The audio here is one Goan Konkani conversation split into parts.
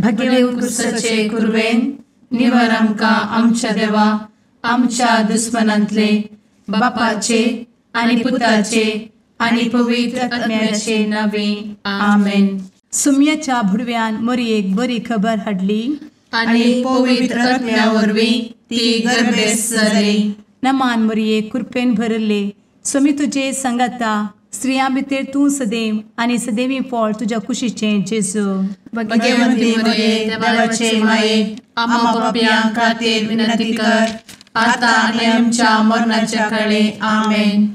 भगेव कुरवेन निवर आमकां आमच्या देवा आमच्या दुस्मनांतले बापाचे आनी पुताचे आनी पवित्र आत्म्याचे नावे आमेन. सुम्याच्या भुडव्यान मोरयेक बरी खबर हाडली आनी पवित्र आत्म्या वरवीं ती गर्भेस्त जाली. नमान मोरये, कृपेन भरले, स्वामी तुजे संगाता, स्त्रियां भितर तूं सदैव आनी सदैवी फळ तुज्या कुशीचें जेजू. भगवंती मोरये, देवाचे माये, आम्हा पापयां खातीर विनंती कर आता आनी आमच्या मरणाच्या काळे. आमेन.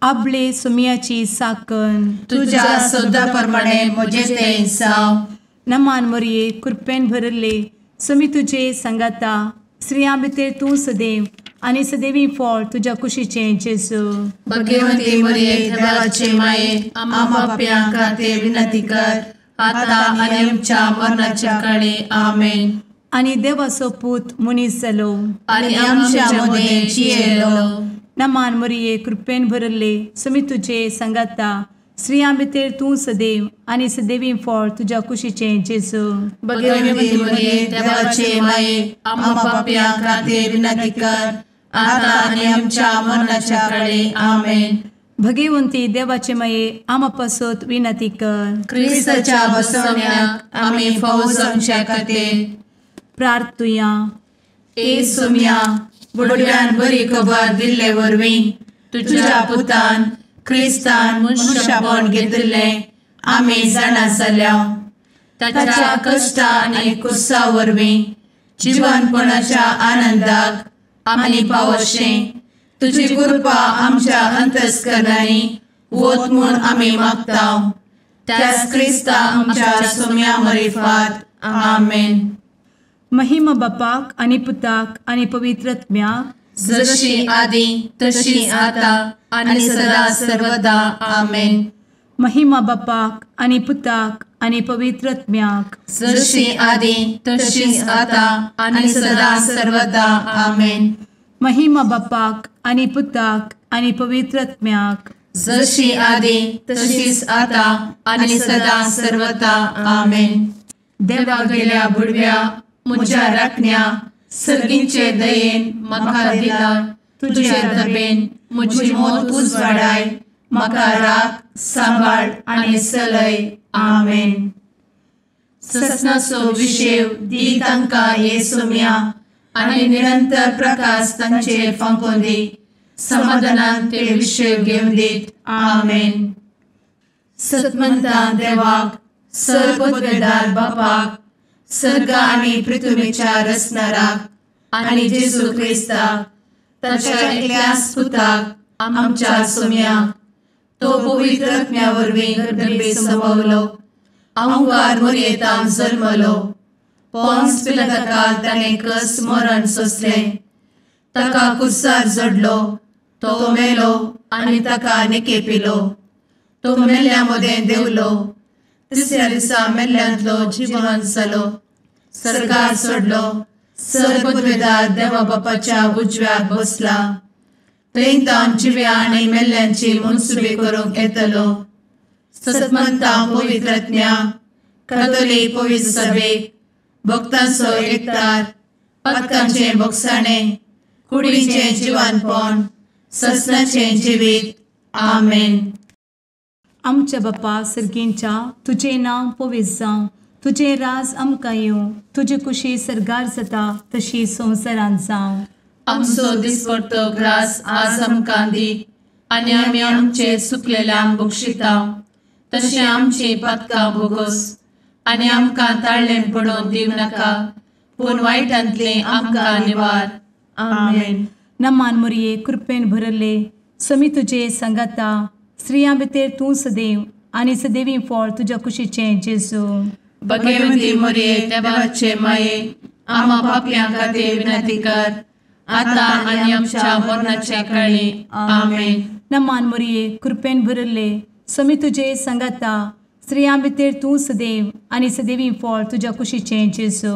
आपले सुम्याची साकन तुज्या सदा प्रमाणे म्हजें तें जावं. नमान मोरये, कृपेन भरले, स्वामी तुजे संगाता, स्त्रियां भितर तूं सदैव आनी सदैवी फळ तुज्या कुशीचें जेजू. भगवंती मोरये, देवाचे माये, आम्हा पापयां खातीर विनंती कर आता आनी आमच्या मरणाच्या काळे. आमेन. आनी देवाचो पूत मनीस जालो आनी आमच्या मदें जियेलो. नमान मोरये, कृपेन भरले, स्वामी तुजे संगाता, स्त्रियां भितर तूं सदैव आनी सदैवी फळ तुज्या कुशीचें जेजू. भगवंती मोरये, देवाचे माये, आम्हा पापयां खातीर विनंती कर आता आनी आमच्या मरणाच्या काळे. आमेन. भगवंती देवाचे माये, आम्हा पासत विनंती कर. क्रिस्ताच्या बसवण्याक आमी फावो जावच्या खातीर प्रार्थुया. ए सुम्या, बुडव्यान बरी खबर दिल्ले वरवीं तुज्या पुतान क्रिस्तान मनशापण घेतिल्लें आमी जाणा जाल्या. ताच्या कश्टा आनी कुसा वरवीं जिवनपणाच्या आनंदाक आमी पावशें तुजी कृपा आमच्या अंतस्करणांनी वत म्हूण आमी मागता. त्याच क्रिस्ता आमच्या सुम्या मरिफात. आमेन. महिमा बापाक आनी पुताक आनी पवित्र आत्म्याक, जशी आदी तशी आता आनी सदा सर्वदा. आमेन. महिमा बापाक आनी पुताक आनी पवित्र आत्म्याक, जशी आदी तशी आता आनी सदा सर्वदा. आमेन. महिमा बापाक आनी पुताक आनी पवित्र आत्म्याक, जशी आदी तशीच आता आनी सदा सर्वदा. आमेन. देवा गेल्या बुडव्या म्हज्या राखण्या सर्गींचे दयेन म्हाका दिला तुजे दबेन म्हजी मोत उजवाडाय, म्हाका राख सांबाळ आनी सलय. आमेन. ससनाचो विशेव दी तांकां हे सुम्या आनी निरंतर प्रकाश तांचेर फांकोवन दी, समाधानान ते विशेव घेवन दीत. आमेन. सतमंता देवाक, सर्वपदवेदार बापाक, सर्ग आनी पृथ्वीच्या रचणाराक आनी जेजू क्रिस्ताक ताच्या एकल्याच पुताक आमच्या सुम्याक, तो पवित्र आत्म्या वरवीं गर्भे संभवलो, अहंकार मोरयेतान जल्मलो, पोन्स पिलाताकाल ताणें कस मरण सोंसलें, ताका कुर्सार जडलो, तो मेलो आनी ताका निकेपिलो, तो मेल्ल्या मदें देंवलो, तिसऱ्या दिसा मेल्ल्यांतलो जिवन जालो, सर्गार सोडलो, सर्वपदवेदार देवा बापाच्या उजव्याक बसला, थंय तावन जिव्या आनी मेल्ल्यांची मनसुबी करूंक येतलो. सतमंता पवित्र आत्म्या, कातोलीक पवित्र सभेक, भक्तांचो एकतार, पातकांचें भोगसाणें, कुडीचें जिवानपण, ससनाचें जिवीत. आमेन. आमच्या बापा सर्गींच्या, तुजें नांव पवित्र जावं, तुजें राज आमकां येवं, तुजी कुशी सर्गार जाता तशी संवसारांत जावं. आमचो दिसपडतो ग्रास आज आमकां दी आनी आमी आमचे सुकलेल्यांक बक्षिता तशें आमची पातकां भोगोस आनी आमकां ताळ्ळें पडोवन दिवं नाका, पूण वायटांतलें आमकां निवार. आमेन. नमान मोरये, कृपेन भरले, स्वामी तुजे संगाता, स्त्रियां भितर तूं सदैव आनी सदैवी फळ तुज्या कुशीचें जेजू. भगवंती मोरये, देवाचे माये, आम्हा पापयां खातीर विनंती कर आता आनी आमच्या मरणाच्या काळी. आमेन. नमान मोरये, कृपेन भरले, स्वामी तुजे संगाता, स्त्रियां भितर तूं सदैव आनी सदैवी फळ तुज्या कुशीचें जेजू.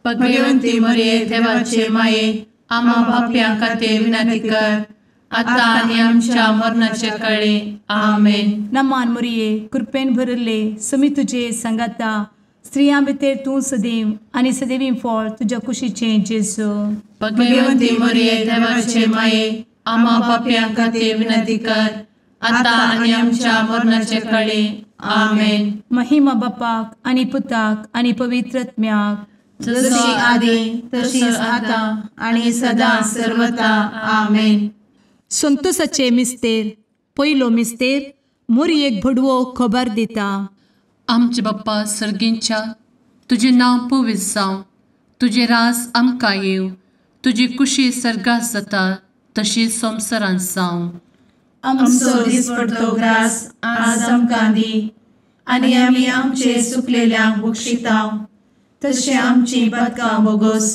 भगवंती मोरये, देवाचे माये, आम्हा पापयां खातीर विनंती कर आता आनी आमच्या मरणाच्या काळी. आमेन. नमान मोरये, कृपेन भरले, स्वामी तुजे संगाता, स्त्रियां भितर तूं सदैव आनी सदैवी फळ तुज्या कुशीचें जेजू. भगवंती मरिये देवाचे माये, आम्हा पापयां खातीर विनंती कर, आतां आनी आमच्या मरणाचे कळे. आमेन. महिमा बापाक आनी पुताक आनी पवित्र आत्म्याक, जशी आदी तशीच आतां आनी सदां सर्वता. आमेन. संतोषाचे मिस्तेर. पयलो मिस्तेर मोरयेक भडवो खबर दिता. आमचे बाप्पा सर्गींच्या, तुजें नांव पवित्र जावं, तुजें राज आमकां येवं, तुजी कुशी सर्गात जाता तशी संवसारांत जावं. आमचो दिसपडतो ग्रास आज आमकां दी, आनी आमी आमचे सुकलेल्यांक बक्षिता तशें आमची पातकां बोगोस,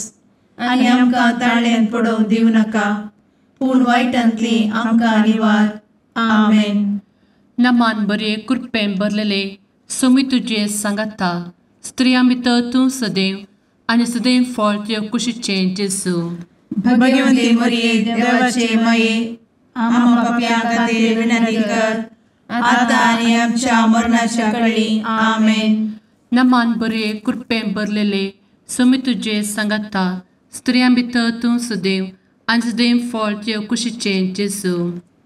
आनी आमकां ताळ्यांत पडोवंक दिवं नाका, पूण वायटांतली आमकां निवार. आमेन. नमान बरे कृपेन भरलेले सोमी तुजे सांगाता, स्त्रियां भितर तूं सदैव आनी सदैव फळ तुज्या कुशीचें जेजू. भगवंती मरिये देवाचे माये, आम्हा पापयां खातीर विनंती कर, आतां आनी आमच्या मरणाच्या कळी. आमेन. नमान बरे कृपेन भरलेले सोमी तुजे सांगाता, स्त्रियां भितर तूं सदैव आनी सदैव फळ तुज्या कुशीचें जेजू.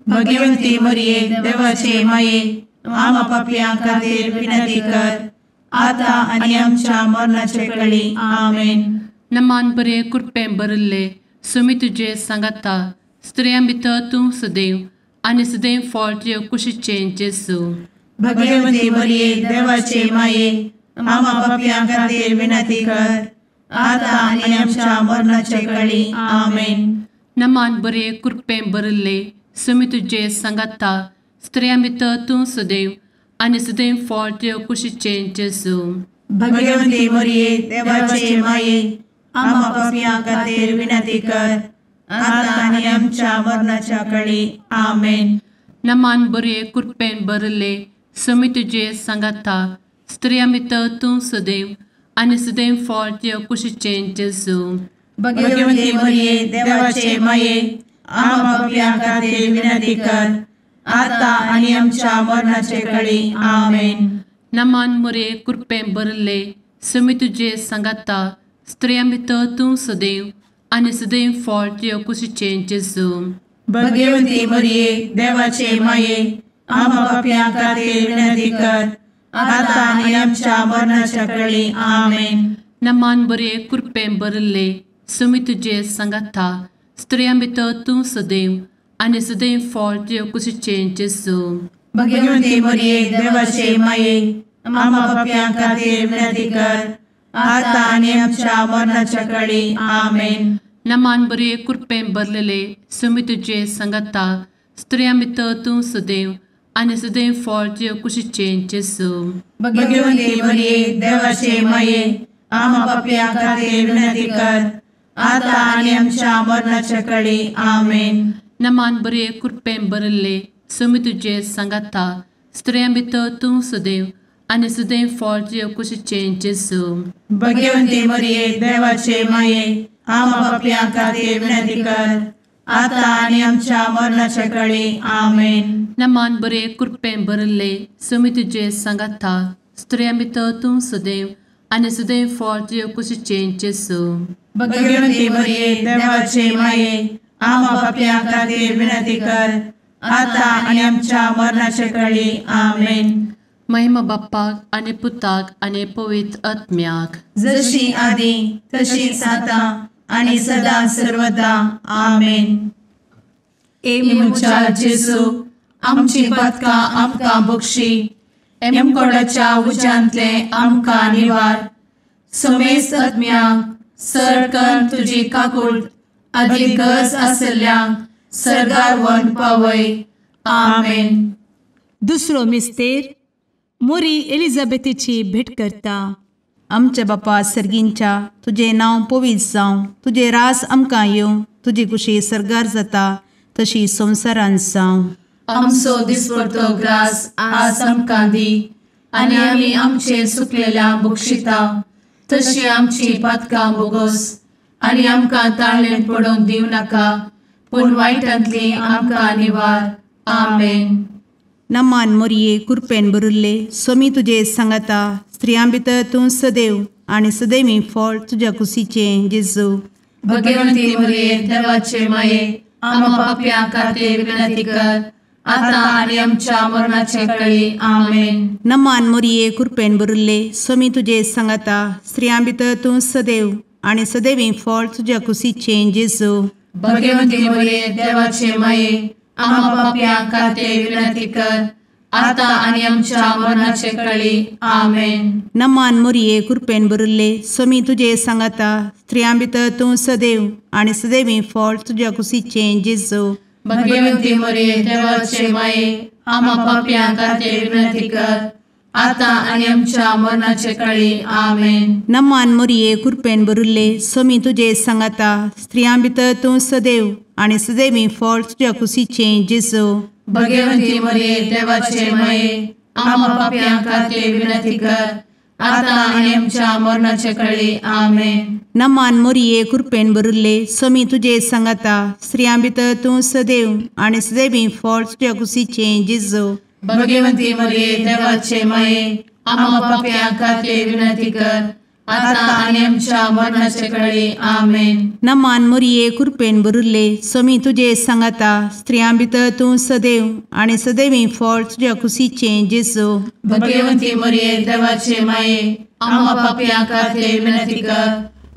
भगवंती मरिये देवाचे माये, आम्हा पापयां खातीर विनंती कर, आतां आनी आमच्या मरणाचे कळी. आमेन. नमान बरे कृपेन भरिल्ले सोमी तुजे सांगाता, स्त्रियां भितर तूं सदैव आनी सदैव फळ तुज्या कुशीचें जेजू. भगवंती मरिये देवाचे माये, आम्हा पापयां खातीर विनंती कर, आतां आनी आमच्या मरणाचे कळी. आमेन. नमान बरे कृपेन भरिल्ले सोमी तुजे सांगाता, स्त्रियां भितर तूं सदैव आनी सदैव फळ तुज्या कुशीचें जेजू. भगवंती मरिये देवाचे माये, आम्हा पापयां खातीर विनंती कर, आतां आनी आमच्या मरणाच्या कळी. आमेन. नमान बरे कृपेन भरिल्ले सोमी तुजे सांगाता, स्त्रियां भितर तूं सदैव आनी सदैव फळ तुज्या कुशीचें जेजू. भगवंती मरिये देवाचे माये, आम्हा पापयां खातीर विनंती कर, आतां आनी आमच्या मरणाचे कळी. आमेन. नमान मरिये कृपेन भरिल्ले सोमी तुजे सांगाता, स्त्रियां भितर तूं सदैव आनी सदैव फळ तुज्या कुशीचें जेजू. भगवंती मरिये देवाचे माये, आम्हा पापयां खातीर विनंती कर, आतां आनी आमच्या मरणाच्या कळी. आमेन. नमान बरे कृपेन भरिल्ले सोमी तुजे सांगाता, स्त्रियां भितर तूं सदैव आनी सदैव फळ तुज्या कुशीचें जेजू. भगवंती मरिये देवाचे माये, आम्हा पापयां खातीर विनंती कर, आतां आनी आमच्या मरणाच्या कळी. आमेन. नमान बरे कृपेन भरलेले सोमी तुजे सांगाता, स्त्रियां भितर तूं सदैव आनी सदैव फळ तुज्या कुशीचें जेजू. भगवंती मरिये देवाचे माये, आम्हा पापयां खातीर विनंती कर, आतां आनी आमच्या मरणाच्या कळी. आमेन. नमान बरे कृपेन भरिल्ले सोमी तुजे सांगाता, स्त्रियां भितर तूं सदैव आनी सदैव फळ तुज्या कुशीचें जेजू. भगवंती मरिये देवाचे माये, आम्हा पापयां खातीर विनंती कर, आतां आनी आमच्या मरणाच्या कळी. आमेन. नमान बरे कृपेन भरिल्ले सोमी तुजे सांगाता, स्त्रियां भितर तूं सदैव आनी सदैव फळ तुज्या कुशीचें जेजू. भगवंती मरिये देवाचे माये, आम्हा पापयां खातीर विनंती कर, आतां आनी आमच्या मरणाचे कळी. आमेन. महिमा बाप्पाक आनी पुताक आनी पवित्र आत्म्याक, जशी आदी तशीच आतां आनी सदां सर्वदा. आमेन. ए म्हज्या जेजू, आमची पातकां आमकां बक्षी, एमकोडाच्या उज्यांतले आमकां निवार, समेस्त आत्म्यांक सरकन तुजी काकूट आदी गरज आशिल्ल्यांक सर्गार व्हरून पावय. आमेन. दुसरो मिस्तेर मोरी एलिझाबेथीची भेट करता. आमच्या बापा सर्गींच्या, तुजें नांव पवित्र जावं, तुजें रास आमकां येवं, तुजी कुशी सर्गार जाता तशी संवसारांत जावं. आमचो दिसपडतो ग्रास आज आमकां दी, आनी आमी आमचे सुकलेल्या बक्षिता तशी आमची पातकां बोगोस, आनी आमकां ताळ्ळेंत पडोवंक दिवं नाका, पूण वायटांतली आमकां निवार. आमेन. नमान मोरये कृपेन भरिल्ले, स्वामी तुजे सांगाता, स्त्रियां भितर तूं सदैव आनी सदैवी फळ तुज्या कुशीचें जेजू। भगवंती मरिये देवाचे माये आम्हा पाप्यां खातीर विनंती कर आता आनी आमच्या मरणाचे वेळी। आमेन। नमान मरिये कृपेन भरिल्ले स्वामी तुजे सांगाता स्त्रियां भितर तूं सदैव आनी सदैवी फळ तुज्या कुशीचें जेजू। भगवंती मरिये देवाचे माये आम्हा पाप्यां खातीर विनंती कर आता आनी आमच्या मरणाचे वेळी। आमेन। नमान मरिये कृपेन भरिल्ले स्वामी तुजे सांगाता स्त्रियां भितर तूं सदैव आनी सदैवी फळ तुज्या कुशीचें जेजू। भगवंती मरिये देवाचे माये आम्हा पाप्यां खातीर विनंती कर आता आनी आमच्या मरणाचे वेळी। आमेन। नमान मरिये कृपेन भरिल्ले स्वामी तुजे सांगाता स्त्रियां भितर तूं सदैव आनी सदैवी फळ तुज्या कुशीचें जेजू। भगवंती मरिये देवाचे माये आम्हा पाप्यां खातीर विनंती कर आता आनी आमच्या मरणाचे वेळी। आमेन। नमान मरिये कृपेन भरिल्ले स्वामी तुजे सांगाता स्त्रियां भितर तूं सदैव आनी सदैवी फळ तुज्या कुशीचें जेजू। भगवंती मरिये देवाचे माये आम्हा पाप्यां खातीर विनंती कर आता आनी आमच्या मरणाचे वेळी। आमेन। नमान मरिये कृपेन भरिल्ले स्वामी तुजे सांगाता स्त्रियां भितर तूं सदैव आनी सदैवी फळ तुज्या कुशीचें जेजू। भगवंती मरिये देवाचे माये आम्हा पाप्यां खातीर विनंती कर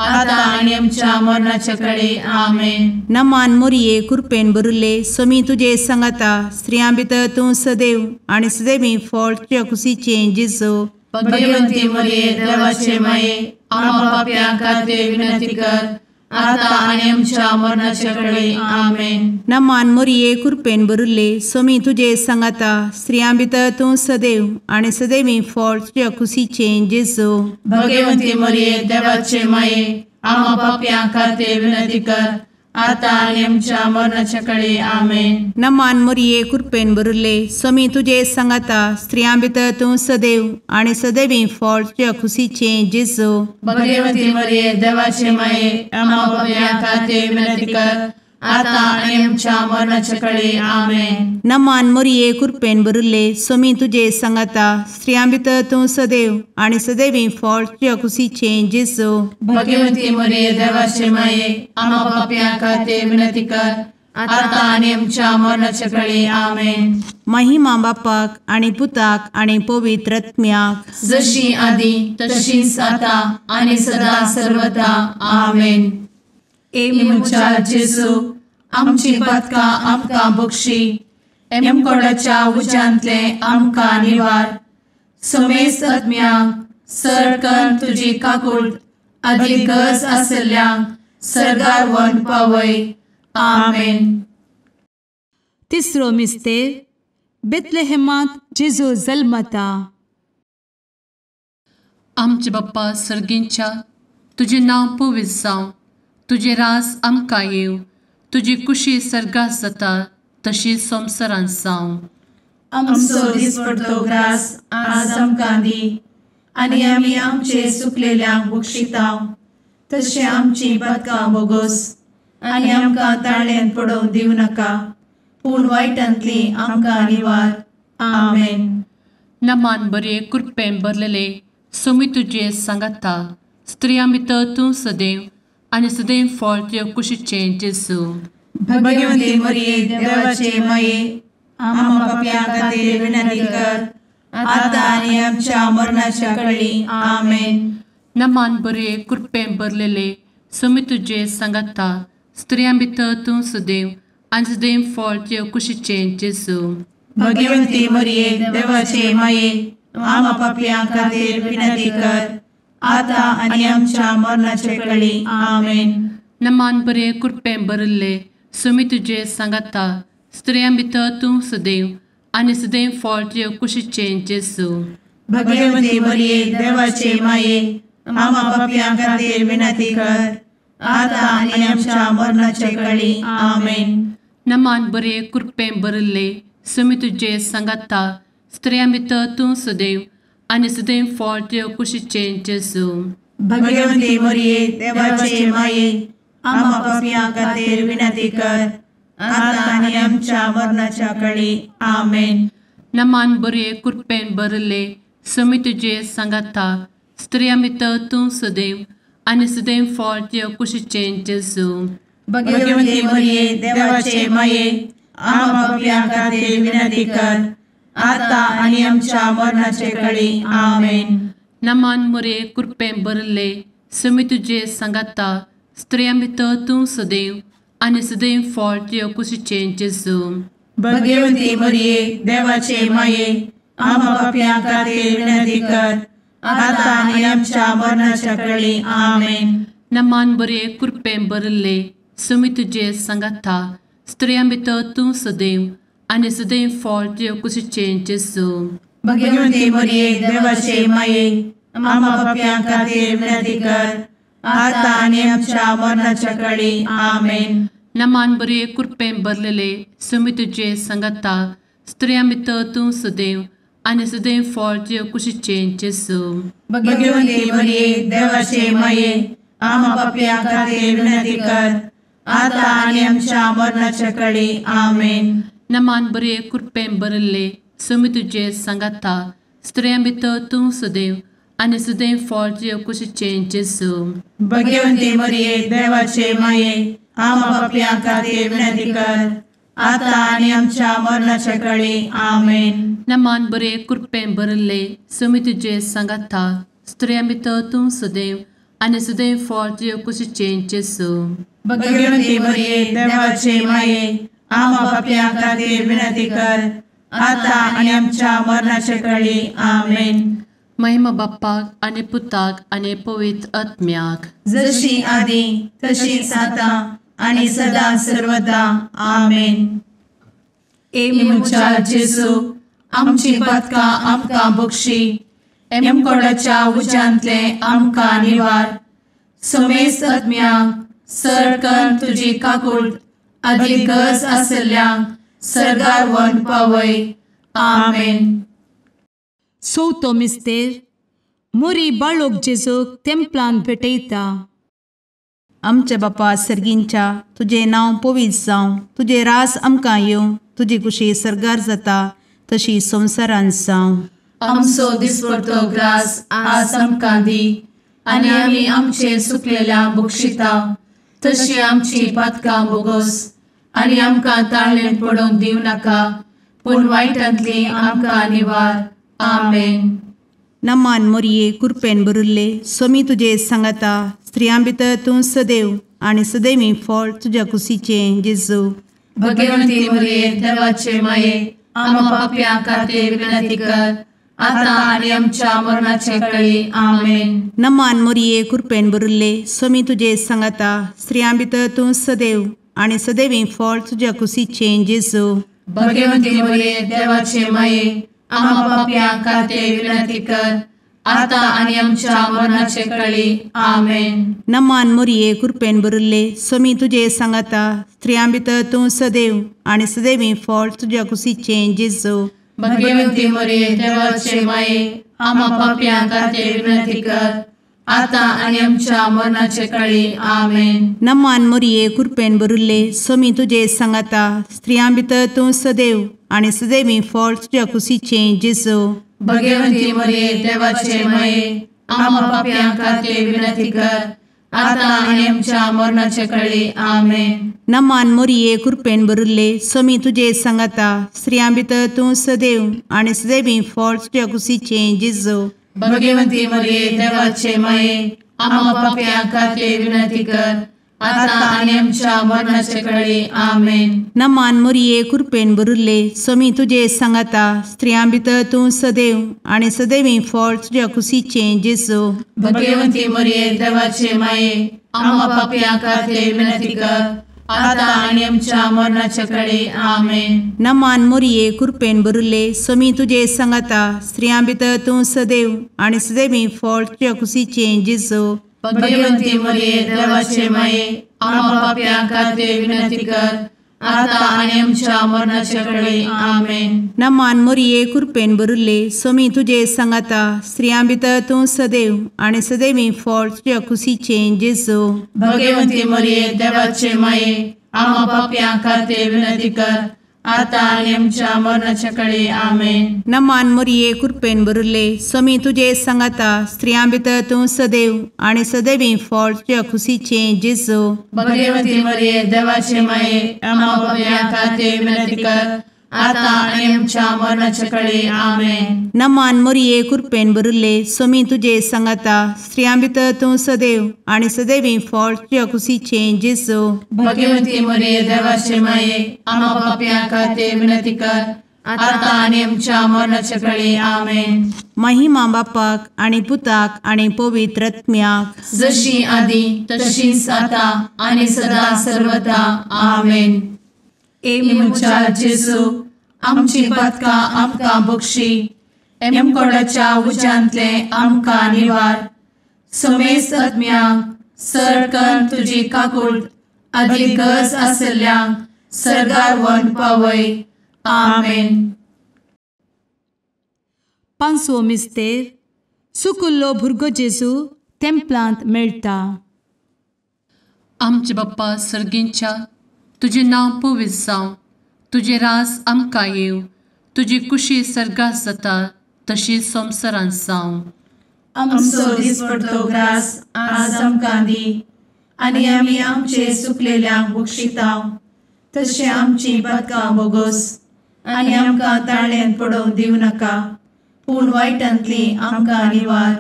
आता आनी आमच्या मरणाचे वेळी। आमेन। नमान मरिये कृपेन भरिल्ले स्वामी तुजे सांगाता स्त्रियां भितर तूं सदैव आनी सदैवी फळ तुज्या कुशीचें जेजू। भगवंती मरिये देवाचे माये आम्हा पाप्यां खातीर विनंती कर आता आनी आमच्या मरणाचे वेळी। आमेन। नमान मरिये कृपेन भरिल्ले स्वामी तुजे सांगाता स्त्रियां भितर तूं सदैव आनी सदैवी फळ तुज्या कुशीचें जेजू। भगवंती मरिये देवाचे माये आम्हा पाप्यां खातीर विनंती कर आता आनी आमच्या मरणाचे वेळी। आमेन। नमान मरिये कृपेन भरिल्ले स्वामी तुजे सांगाता स्त्रियां भितर तूं सदैव आनी सदैवी फळ तुज्या कुशीचें जेजू। भगवंती मरिये देवाचे माये आम्हा पाप्यां खातीर विनंती कर आता आनी आमच्या मरणाचे वेळी। आमेन। नमान मरिये कृपेन भरिल्ले स्वामी तुजे सांगाता स्त्रियां भितर तूं सदैव आनी सदैवी फळ तुज्या कुशीचें जेजू। भगवंती मरिये देवाचे माये आम्हा पाप्यां खातीर विनंती कर आता आनी आमच्या मरणाचे वेळी। आमेन। महिमा बापाक आनी पुताक आनी पवित्र आत्म्याक जशी आदी तशीच आता आनी सदा सर्वदा। आमेन। ए म्हज्या जेजू आमची पातकां आमकां बक्षी एमकोडाच्या उज्यांतले आमकां निवार समेस्त आत्म्यांक सरकन तुजी काकूट आदी गरज आशिल्ल्यांक सर्गार व्हरून पावय। आमेन। तिसरो मिस्तेर बेथलेहेमांत जेजू जल्मता। आमचे बाप्पा सर्गींच्या तुजें नांव पवित्र जावं, तुजें राज आमकां येवं, तुजी कुशी सर्गात जाता तशी संवसारांत जावं। आमचो दिसपडतो ग्रास आज आमकां दी आनी आमी आमचे सुकलेल्यांक बक्षिता तशें आमची पातकां बोगोस आनी आमकां ताळ्यान पडोवंक दिवं नाका पूण वायटांतली आमकां निवार। आमेन। नमान बरे कृपेन भरलेले स्वामी तुजे सांगाता स्त्रियां भितर तूं सदैव आनी सदैव फळ तुज्या कुशीचें जेजू। भगवंती मरिये देवाचे माये आम्हा पाप्यां खातीर विनंती कर आता आनी आमच्या मरणाच्या वेळी। आमेन। नमान बरे कृपेन भरलेले स्वामी तुजे सांगाता स्त्रियां भितर तूं सदैव आनी सदैव फळ तुज्या कुशीचें जेजू। भगवंती मरिये देवाचे माये आम्हा पाप्यां खातीर विनंती कर आता आनी आमच्या मरणाचे वेळी। आमेन। नमान बरे कृपेन भरिल्ले स्वामी तुजे सांगाता स्त्रियां भितर तूं सदैव आनी सदैव फळ तुज्या कुशीचें जेजू। भगवंती मरिये देवाचे माये आम्हा पाप्यां खातीर विनंती कर आता आनी आमच्या मरणाचे वेळी। आमेन। नमान बरे कृपेन भरिल्ले स्वामी तुजे सांगाता स्त्रियां भितर तूं सदैव आनी सदैव फळ तुज्या कुशीचें जेजू। भगवंती मरिये देवाचे माये आम्हा पाप्यां खातीर विनंती कर आता आनी आमच्या मरणाच्या वेळी। आमेन। नमान बरे कृपेन भरिल्ले समी तुजे सांगाता, स्त्रियां भितर तूं सदैव आनी सदैव फळ तुज्या कुशीचें जेजू। भगवती मरिये देवाचे माये, आम्हा पाप्यां खातीर विनंती कर, आता आनी आमच्या मरणाचे कळी। आमेन। नमान मोरये, कृपेन भरिल्ले, समी तुजे सांगाता, स्त्रियां भितर तूं सदैव आनी सदैव फळ तुज्या कुशीचें जेजू। भगवती मरिये देवाचे माये, आम्हा पाप्यां खातीर विनंती कर, आता आनी आमच्या मरणाच्या कळी। आमेन। नमान बरे, कृपेन भरिल्ले, समी तुजे सांगाता, स्त्रियां भितर तूं सदैव आनी सदैव फळ तुज्या कुशीचें जेजू। भगवती मरिये देवाचे माये, आम्हा पाप्यां खातीर विनंती कर, आता आनी आमच्या मरणाच्या कळी। आमेन। नमान बरे, कृपेन भरलेले, समी तुजे सांगाता, स्त्रियां भितर तूं सदैव आनी सदैव फळ तुज्या कुशीचें जेजू। भगवती मरिये देवाचे माये, आम्हा पाप्यां खातीर विनंती कर, आता आनी आमच्या मरणाच्या कळी। आमेन। नमान बरे, कृपेन भरिल्ले, समी तुजे सांगाता, स्त्रियां भितर तूं सदैव आनी सदैव फळ तुज्या कुशीचें जेजू। भगवती मरिये देवाचे माये, आम्हा पाप्यां खातीर विनंती कर, आता आनी आमच्या मरणाच्या कळी। आमेन। नमान बरे, कृपेन भरिल्ले, समी तुजे सांगाता, स्त्रियां भितर तूं सदैव आनी सदैव फळ तुज्या कुशीचें जेजू। भगवती मरिये देवाचे माये, आम्हा पाप्यां खातीर विनंती कर, आता आनी आमच्या मरणाच्या कळी। आमेन। महिमा बाप्पाक आनी पुताक आनी पवित्र आत्म्याक, जशी आदी तशीच आता आनी सदा सर्वदा। आमेन। ए म्हज्या जेजू, आमची पातकां आमकां बक्षी, एमकोडाच्या उज्यांतले आमकां निवार, समेस्त आत्म्यांक सरकन तुजी काकूट आदी गरज आसल्ल्यांक सर्गार व्हरून पावय। आमेन। चवथो मिस्तेर, मोरी बाळोक जेजूक तेंपलान भेटयता। आमच्या बापा सर्गींच्या, तुजें नांव पवित्र जावं, तुजें रास आमकां येवं, तुजी कुशी सर्गार जाता तशी संवसारांत जावं। आमचो दिसपडतो ग्रास आज आमकां दी, आनी आमी आमचे सुकलेल्या बक्षिता तशी आमची पातकां बोगोस, आनी आमकां ताळेन पडोवंक दिवं नाका, पूण वायटांतली आमकां निवार। आमेन। नमान मोरये, कृपेन भरिल्ले, स्वामी तुजे सांगाता, स्त्रियां भितर तूं सदैव आनी सदैवी फळ तुज्या कुशीचें जेजू। भगवती मरिये देवाचे माये, आम्हा पाप्यां खातीर विनंती कर, आता आनी आमच्या मरणाचे कळी। आमेन। नमान मोरये, कृपेन भरिल्ले, स्वामी तुजे सांगाता, स्त्रियां भितर तूं सदैव आनी सदैवी फळ तुज्या कुशीचें जेजू। भगवती मरिये देवाचे माये, आम्हा पाप्यां खातीर विनंती कर, आता आनी आमच्या मरणाचे कळी। आमेन। नमान मोरये, कृपेन भरिल्ले, स्वामी तुजे सांगाता, स्त्रियां भितर तूं सदैव आनी सदैवी फळ तुज्या कुशीचें जेजू। भगवती मरिये देवाचे माये, आम्हा पाप्यां खातीर विनंती कर, आता आनी आमच्या मरणाचे कळी। आमेन। नमान मोरये, कृपेन भरिल्ले, स्वामी तुजे सांगाता, स्त्रियां भितर तूं सदैव आनी सदैवी फळ तुज्या कुशीचें जेजू। भगवती मरिये देवाचे माये, आम्हा पाप्यां खातीर विनंती कर, आता आनी आमच्या मरणाचे कळी। आमेन। नमान मोरये, कृपेन भरिल्ले, स्वामी तुजे सांगाता, स्त्रियां भितर तूं सदैव आनी सदैवी फळ तुज्या कुशीचें जेजू। भगवती मरिये देवाचे माये, आम्हा पाप्यां खातीर विनंती कर, आता आनी आमच्या मरणाचे कळी। आमेन। नमान मोरये, कृपेन भरिल्ले, स्वामी तुजे सांगाता, स्त्रियां भितर तूं सदैव आनी सदैवी फळ तुज्या कुशीचें जेजू। भगवती मरिये देवाचे माये, आम्हा पाप्यां खातीर विनंती कर, आता आनी आमच्या मरणाचे कळी। आमेन। नमान मोरये, कृपेन भरिल्ले, स्वामी तुजे सांगाता, स्त्रियां भितर तूं सदैव आनी सदैवी फळ तुज्या कुशीचें जेजू। भगवती मरिये देवाचे माये, आम्हा पाप्यां खातीर विनंती कर, आता आनी आमच्या मरणाचे कळी। आमेन। नमान मोरये, कृपेन भरिल्ले, स्वामी तुजे सांगाता, स्त्रियां भितर तूं सदैव आनी सदैवी फळ तुज्या कुशीचें जेजू। भगवती मरिये देवाचे माये, आम्हा पाप्यां खातीर विनंती कर, आतां आनी आमच्या मरणाच्या कळे. आमेन. नमान मोरये कृपेन भरिल्ले स्वामी तुजे सांगाता, स्त्रियां भितर तूं सदैव आनी सदैवी फळ तुज्या खुशीचें जेजू. भगवती मरिये देवाचे माये, आम्हा पाप्यां खातीर विनंती कर, आतां आनी आमच्या मरणाच्या कळे. आमेन. नमान मोरये कृपेन भरिल्ले स्वामी तुजे सांगाता, स्त्रियां भितर तूं सदैव आनी सदैवी फळ तुज्या खुशीचें जेजू. भगवती मरिये देवाचे माये, आम्हा पाप्यां खातीर विनंती कर, आतां आनी आमच्या मरणाच्या कळे. आमेन. महिमा बापाक आनी पुताक आनी पवित्र आत्म्याक, जशी आदी तशीच आतां आनी सदा सर्वदा. आमेन. ए म्हज्या जेजू, आमची पातकां आमकां बक्षी, एमकोडाच्या उज्यांतले आमकां निवार, समेस्त आत्म्यांक सरकन तुजी काकूट आदी गरज आशिल्ल्यांक सर्गार व्हरून पावय. आमेन. पांचवो मिस्तेर. सुकुल्लो भुरगो जेजू तेंपलांत मेळटा. आमचे बाप्पा सर्गींच्या, तुजें नांव पवित्र जावं, तुजें राज आमकां येवं, तुजी कुशी सर्गात जाता तशी संवसारांत जावं. आमचो दिसपडतो ग्रास आज आमकां दी, आनी आमी आमचे सुकलेल्यांक बक्षिता तशें आमची पातकां बोगोस, आनी आमकां ताळ्यांत पडोवंक दिवं नाका, पूण वायटांतली आमकां निवार.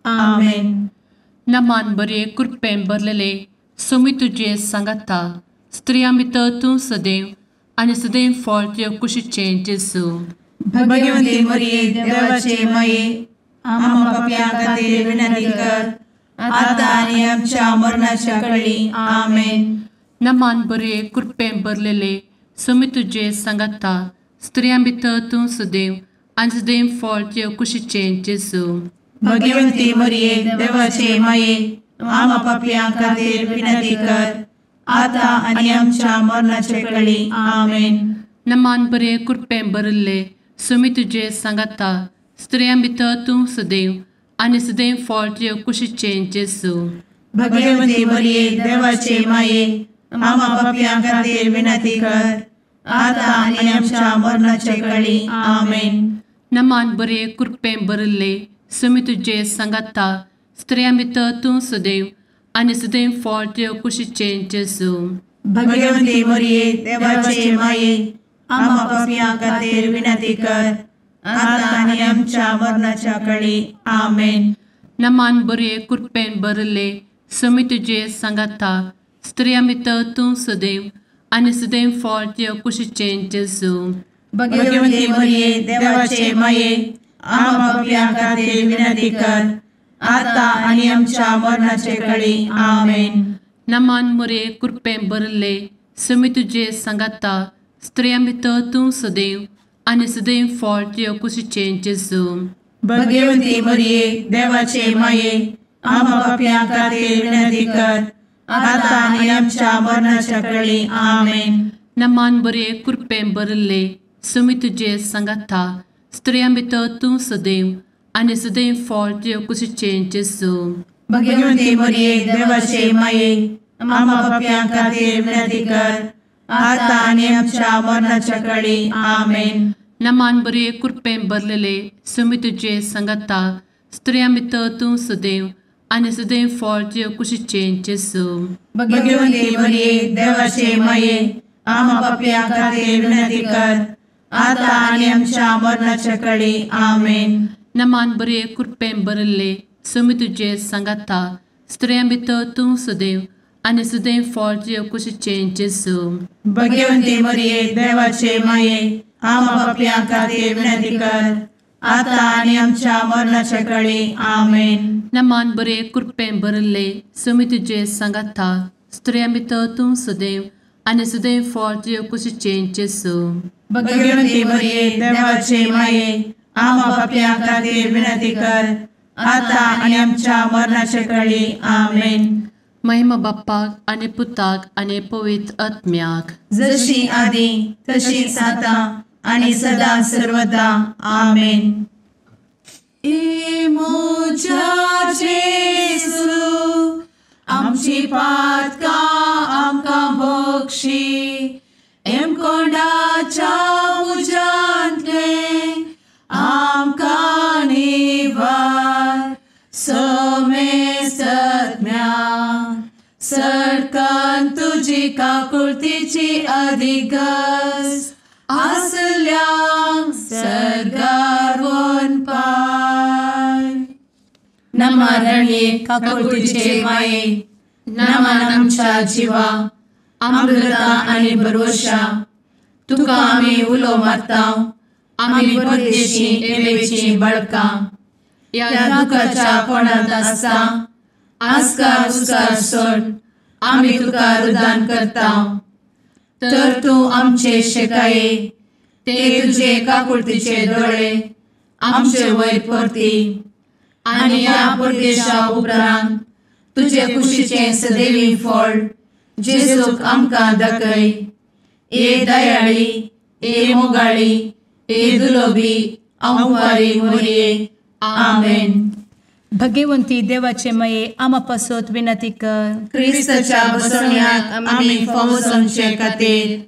आमेन. नमान बरे कृपेन भरलेले स्वामी तुजे सांगाता, स्त्रियां भितर तूं सदैव आनी सदैव फळ तुज्या कुशीचें जेजू. भगवती मरिये देवाचे माये, आम्हा पाप्यां खातीर विनंती कर, आतां आनी आमच्या मरणाच्या कळी. आमेन. नमान बरे कृपेन भरलेले स्वामी तुजे सांगाता, स्त्रियां भितर तूं सदैव आनी सदैव फळ तुज्या कुशीचें जेजू. भगवती मरिये देवाचे माये, आम्हा पाप्यां खातीर विनंती कर, आतां आनी आमच्या मरणाच्या कळी. आमेन. नमान बरे कृपेन भरिल्ले स्वामी तुजे सांगाता, स्त्रियां भितर तूं सदैव आनी सदैव फळ तुज्या कुशीचें जेजू. भगवती मरिये देवाचे माये, आम्हा पाप्यां खातीर विनंती कर, आतां आनी आमच्या मरणाच्या कळी. आमेन. नमान बरे कृपेन भरिल्ले स्वामी तुजे सांगाता, स्त्रियां भितर तूं सदैव आनी सदैव फळ तुज्या कुशीचें जेजू. भगवती मरिये देवाचे माये, आम्हा पाप्यां खातीर विनंती कर, आतां आनी आमच्या मरणाच्या कळी. आमेन. नमान बरे कृपेन भरिल्ले स्वामी तुजे सांगाता, स्त्रियां भितर तूं सदैव आनी सदैव फळ तुज्या कुशीचें जेजू. भगवती मरिये देवाचे माये, आम्हा पाप्यां खातीर विनंती कर, आतां आनी आमच्या मरणाचे कळी. आमेन. नमान मरिये कृपेन भरिल्ले स्वामी तुजे सांगाता, स्त्रियां भितर तूं सदैव आनी सदैव फळ तुज्या कुशीचें जेजू. भगवती मरिये देवाचे माये, आम्हा पाप्यां खातीर विनंती कर, आतां आनी आमच्या मरणाच्या कळी. आमेन. नमान बरे कृपेन भरिल्ले स्वामी तुजे सांगाता, स्त्रियां भितर तूं सदैव आनी सदैव फळ तुज्या कुशीचें जेजू. भगवती मरिये देवाचे माये, आम्हा पाप्यां खातीर विनंती कर, आतां आनी आमच्या मरणाच्या कळी. आमेन. नमान बरे कृपेन भरलेले स्वामी तुजे सांगाता, स्त्रियां भितर तूं सदैव आनी सदैव फळ तुज्या कुशीचें जेजू. भगवती मरिये देवाचे माये, आम्हा पाप्यां खातीर विनंती कर, आतां आनी आमच्या मरणाच्या कळी. आमेन. नमान बरे कृपेन भरिल्ले स्वामी तुजे सांगाता, स्त्रियां भितर तूं सदैव आनी सदैव फळ तुज्या कुशीचें जेजू. भगवती मरिये देवाचे माये, आम्हा पाप्यां खातीर विनंती कर, आतां आनी आमच्या मरणाच्या कळी. आमेन. नमान बरे कृपेन भरिल्ले स्वामी तुजे सांगाता, स्त्रियां भितर तूं सदैव आनी सदैव फळ तुज्या कुशीचें जेजू. भगवती मरिये देवाचे माये, आम्हा पाप्यां खातीर विनंती कर, आतां आनी आमच्या मरणाच्या कळी. आमेन. महिमा बाप्पाक आनी पुताक आनी पवित्र आत्म्याक, जशी आदी तशीच आतां आनी सदा सर्वदा. आमेन. ए म्हज्या जेजू, आमची पातकां आमकां बक्षी, एमकोंडाच्या तुजी काकुळतीची अधिगस आसल्यांक सर्गार वनपाय. नमा रणये काकुळतीचे माये, नमन आमच्या जिवा, अमृता आनी भरवशा, तुका आमी उलो मारता, आमी परदेशी एवेची बळकां, ह्या दुखाच्या कोणांत आसता आस्कार उस्कार सोड आमी तुका रुदान करता. तर तूं आमचे शेकाये ते तुजे काकुळतीचे दोळे आमचे वयर परती आनी ह्या परदेशा उपरांत तुजे कुशीचें सदैवी फळ जेजूक आमकां दाखय. ए दयाळी, ए मोगाळी, ए दुलोबी अंवारी मोरये. आमेन. भगवंती देवाचे मये आमा पासत विनंती कर. क्रिस्ताच्या बसवण्याक आमी फावो जावचे खातीर.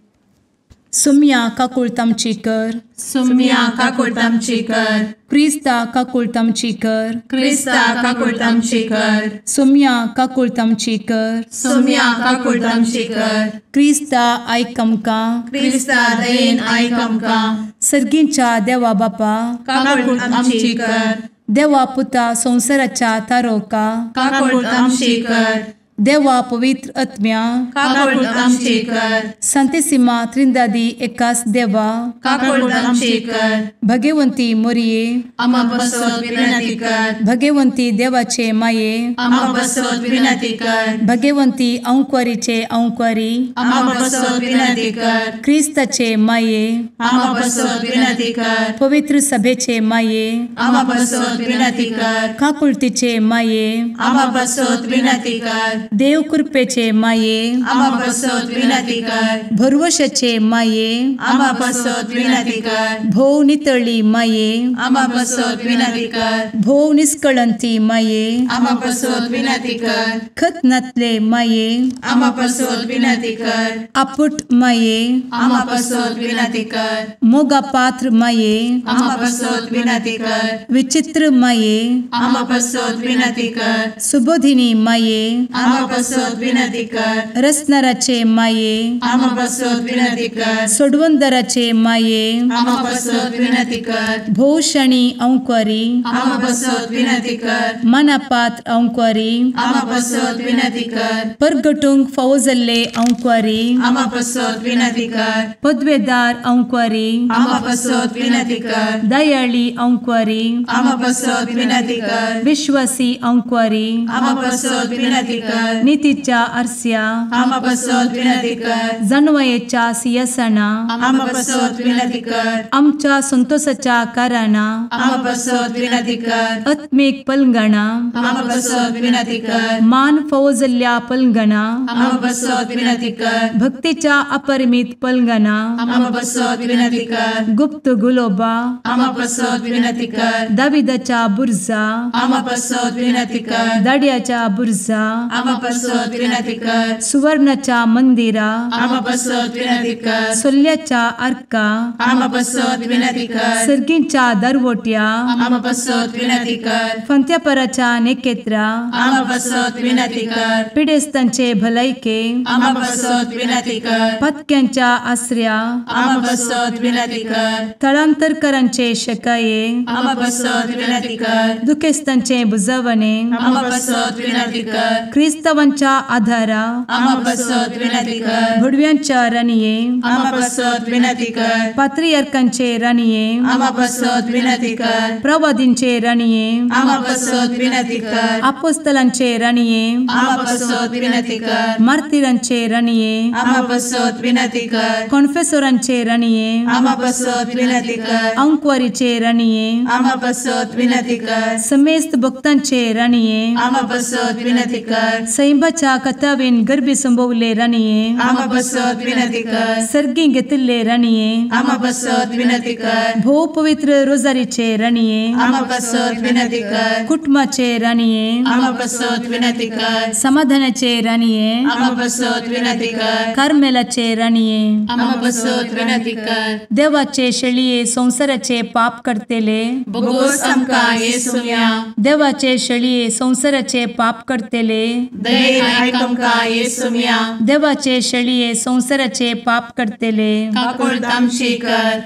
सुम्या काकुळतामची कर. सुम्या काकुळतामची कर. क्रिस्ता काकुळतामची कर. क्रिस्ता काकुळतामची कर. सुम्या काकुळतामची कर. सुम्या काकुळतामची कर. क्रिस्ता आयक आमकां. क्रिस्ता दयेन आयक आमकां. सर्गींच्या देवा बापा काकुळतामची कर. देवा पुता संवसाराच्या तारोका काकुळतामची कर. देवा पवित्र आत्म्या काकुळतामची कर. संतेसिमा त्रिंदादी एकास देवा काकुळतामची कर. भगवंती मोरये आमा पासत विनंती कर. भगवंती देवाचे माये आमा पासत विनंती कर. भगवंती अंकुरीचे अंकुरी आमा पासत विनंती कर. क्रिस्ताचे माये आमा पासत विनंती कर. पवित्र सभेचे माये आमा पासत विनंती कर. काकुळतीचे माये आमा पासत विनंती कर. देव कृपेचे माये आमा पासत विनंती कर. भरवशाचे माये आमा पासत विनंती कर. भोव नितळी माये आमा पासत विनंती कर. भोव निष्कळंती माये आमा पासत विनंती कर. खत नातले माये आमा पासत विनंती कर. आपुट माये आमा पासत विनंती कर. मोगा पात्र माये आमा पासत विनंती कर. विचित्र माये आमा पासत विनंती कर. सुबोधिनी माये आमा पासत विनंती कर. रसनाराचे माये आमा पासत विनंती कर. सोडवंदराचे माये आमा पासत विनंती कर. भोवशणी अंकुरी आमा पासत विनंती कर. मनापात्र अंकुरी आमा पासत विनंती कर. परगटूंक फावो जाल्ले अंकुरी आमा पासत विनंती कर. पदवेदार अंकुरी आमा पासत विनंती कर. दयाळी अंकुरी आमा पासत विनंती कर. विश्वासी अंकुरी आमा पासत विनंती कर. नितीच्या आरस्या आमा पासत विनंती कर. जानवयेच्या सिंहासना आमा पासत विनंती कर. आमच्या संतोषाच्या कारणा आमा पासत विनंती कर. आत्मीक पलंगणा आमा पासत विनंती कर. मान फावो जाल्ल्या पलंगणा आमा पासत विनंती कर. भक्तीच्या अपरिमित पलंगणा आमा पासत विनंती कर. गुप्त गुलोबा आमा पासत विनंती कर. दाविदाच्या बुर्जा आमा पासत विनंती कर. दाड्याच्या बुर्जा आमा पासत विनंती कर. सुवर्णाच्या मंदिरा आमा पासत विनंती कर. सोल्ल्याच्या आर्का आमा पासत विनंती कर. सर्गींच्या दरवट्या आमा पासत विनंती कर. फंत्यापराच्या नेकेत्रा आमा पासत विनंती कर. पिडेस्तांचे भलायके आमा पासत विनंती कर. पत्क्यांच्या आसऱ्या आमा पासत विनंती कर. थळांतरकरांचे शकाये आमा पासत विनंती कर. दुखेस्तांचे बुजवणे आमा पासत विनंती कर. क्रिस्तावांच्या आधारा आमा पासत विनंती कर. भुडव्यांच्या राणये आमा पासत विनंती कर. पात्रियार्कांचे राणये आमा पासत विनंती कर. प्रवादींचे राणये आमा पासत विनंती कर. आपोस्तलांचे राणये आमा पासत विनंती कर. मार्तिरांचे राणये आमा पासत विनंती कर. कॉन्फेसोरांचे राणये आमा पासत विनंती कर. अंकुवारीचे राणये आमा पासत विनंती कर. समेस्त भक्तांचे राणये आमा पासत विनंती कर. सैंबाच्या कथावेन गर्भी संभवले राणये आमा पासत विनंती कर. सर्गी घेतिल्ले राणये आमा पासत विनंती कर. भोव पवित्र रोजारीचे राणये आमा पासत विनंती कर. कुटुंबाचे राणये आमा पासत विनंती कर. समाधानाचे राणये आमा पासत विनंती कर. कार्मेलाचे राणये आमा पासत विनंती कर. देवाचे शेळये संवसाराचे पाप करतेले बोगोस आमकां येसुम्या देवाचे शेळये संवसाराचे पाप करतेले दयेन आयक आमकां येसुम्या. देवाचे शेळये संवसाराचे पाप करतले काकुळट आमची कर.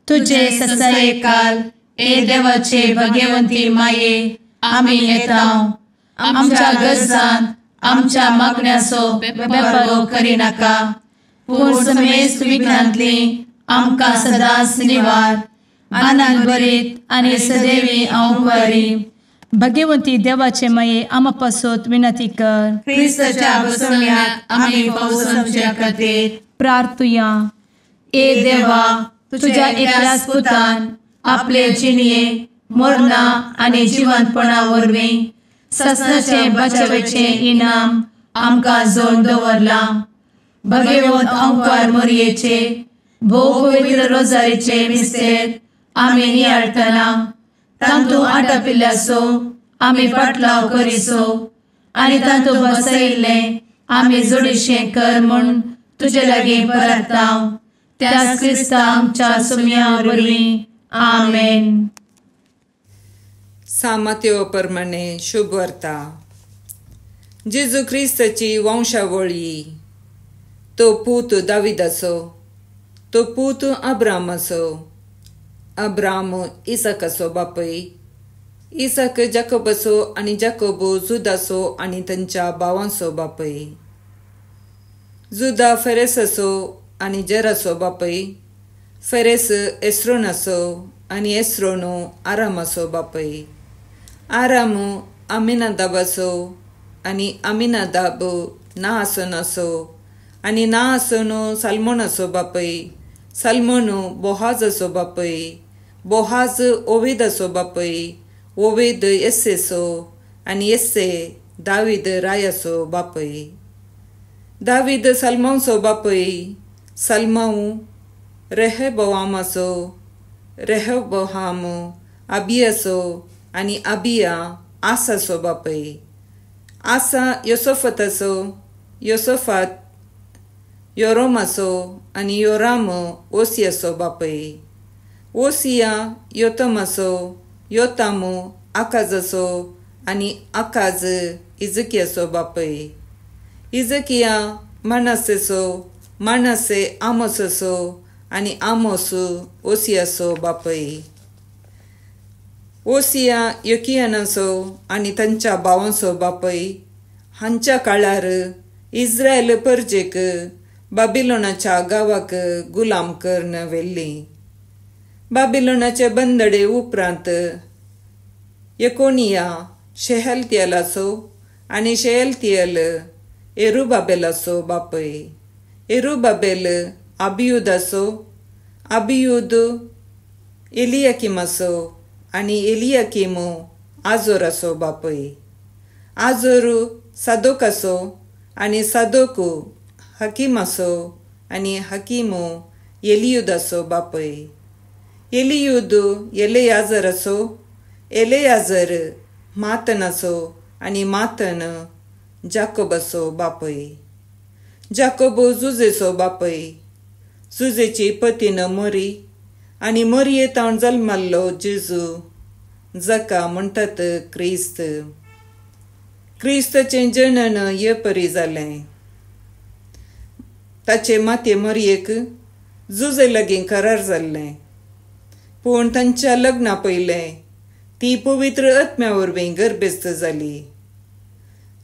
तुजे ससायेकाल ए देवाचे भगवंती माये आमी येता. आमच्या गरजान आमच्या मागण्याचो बेपर्वो करिनाका, पूण समेस्त विघ्नांतली आमकां सदांच निवार. आनंद भरीत आनी सदैवी अवंकारी भगवंती देवाचे माये आमा पासत विनंती कर. क्रिस्ताच्या बसवण्याक आमी पावसाच्या खातीर प्रार्थुया. ए देवा, तुझ्या एकल्याच पुतान आपले जिणये मरणा आनी जिवंतपणा वरवीं ससनाचे बचावेचे इनाम आमकां जोड दवरलां. भगवंत अंकार मोरयेचे भोव पवित्र रोजारीचे मिस्तेर आमी नियाळटना तांतू आटापिल्ल्याचो आमी पाटलाव करिसो आनी तांतू बसयिल्लें आमी जोडीशें कर म्हूण तुजे लागीं परता. त्याच क्रिस्ता आमच्या सुम्या वरवीं. आमेन. सामत्यो प्रमाणे शुभ वार्ता. जेजू क्रिस्ताची वंशावळी. तो पूत दाविदाचो, तो पूत अब्रामाचो, अब्राम इसाकाचो बापूय, इसाक जाकोबाचो आनी जाकोब जुदाचो आनी तांच्या भावांचो बापूय, जुदा फेरेसाचो आनी जेराचो बापूय, फेरेस एस्रोनाचो आनी एस्रोनो आरामाचो बापूय, आराम अमिनादाबाचो आनी अमिनादाब नाआसोनाचो आनी नाआसोनो साल्मोनाचो बापूय, साल्मोनो बोहाजाचो बापूय, बोहाज ओवेदाचो बापूय, ओवेद येस्सेचो आनी येस्से दावीद रायाचो बापूय, दावीद सलमांवचो बापूय, सलमांव रेहबोआमाचो, रेहबोहाम अबियाचो आनी अबिया आसाचो बापूय, आसा योसफताचो, योसफात योरोमाचो आनी योराम ओसियाचो बापूय, ओसिया योतमाचो, योताम आकाजाचो आनी आकाज इजकियाचो बापूय, इजकिया मानासेचो, मानासे आमोसाचो आनी आमोस ओसियाचो बापूय, ओसिया योकियानाचो आनी तांच्या भावांचो बापूय. हांच्या काळार इस्रायल परजेक बाबिलोनाच्या गांवाक गुलाम करून व्हेल्ली. बाबिलोनाचे बंदडे उपरांत यकोनिया शेहलतियलाचो आनी शेहलतियल एरुबाबेलाचो बापूय, एरुबाबेल अबियुदाचो, अबियुद एलियाकिमाचो आनी एलियाकीम आजोराचो बापूय, आजोर सादोकाचो आनी सादोक हकीमाचो आनी हकीम एलियुदाचो बापूय, एलियुद एलेयाजराचो, एलेयाजर मातनाचो आनी मातन जाकोबाचो बापूय, जाकोब जुजेचो बापूय, जुजेची पतीन मोरी आनी मोरये तावन जल्माल्लो जेजू जाका म्हणटात क्रिस्त. क्रिस्ताचें जनन हे परी जालें. ताचे माते मोरयेक जुजे लागीं करार जाल्लें, पूण तांच्या लग्ना पयलें ती पवित्र आत्म्या वरवीं गर्भेस्त जाली.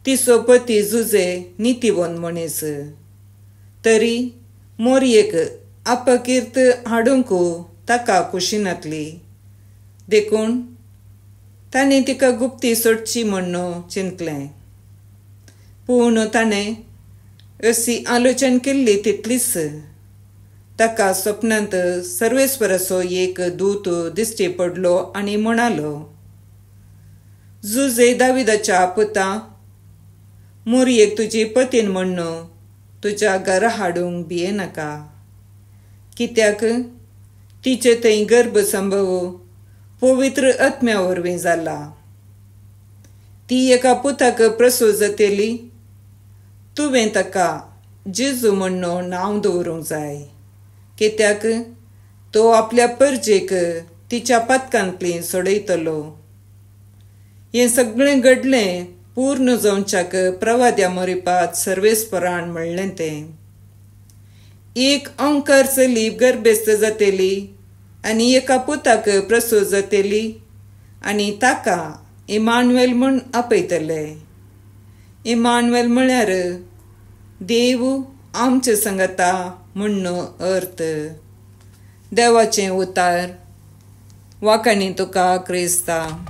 तिचो पती जुजे नितीवंत मनीस, तरी मोरयेक अपकीर्त हाडूंक ताका खुशी नासली, देखून ताणें तिका गुप्ती सोडची म्हूण चिंतलें. पूण ताणें अशी आलोचन केल्ली तितलीच ताका स्वप्नांत सर्वेस्वराचो एक दूत दिश्टी पडलो आनी म्हणालो, जुजे दाविदाच्या पुता, मोरयेक तुजी पतीन म्हण्ण तुज्या घरा हाडूंक भियेनाका, कित्याक तिचे थंय गर्भ संभव पवित्र आत्म्या वरवीं जाला. ती एका पुताक प्रसूत जातली, तुवें ताका जेजू म्हण्ण नांव दवरूंक जाय, कित्याक तो आपल्या परजेक तिच्या पातकांतली सोडयतलो. हें सगळें घडलें पूर्ण जावच्याक प्रवाद्या मोरिपात सर्वेस्परान म्हणलें तें. एक अंकार चली गर्भेस्त जातेली आनी एका पुताक प्रसूत जातेली आनी ताका इमानुएल म्हूण आपयतले. इमानुएल म्हळ्यार देव आमचे संगता म्हूण अर्थ. देवाचें उतार. वाकाणी तुका क्रिस्ता.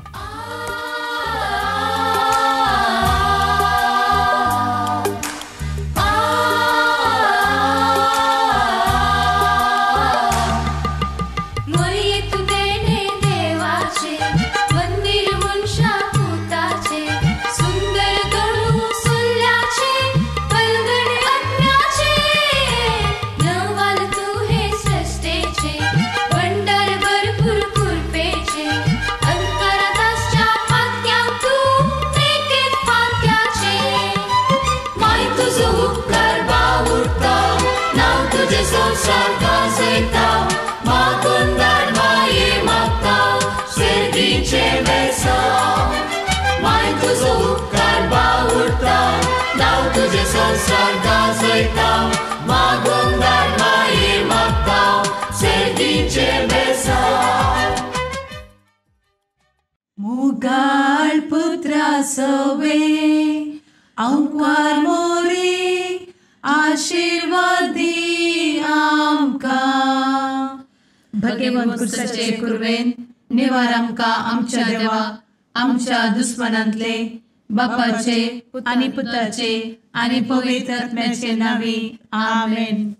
मुगाळ पुत्रा सवे आंकवार मोरी आशीर्वादी आमकां. भगवंत पुरुषाचे कुर्वेन निवार आमकां आमच्या देवा आमच्या दुस्मनांतले बापाचे आनी पुताचे आनी पवित्र आत्म्याचे नांवी. आमेन.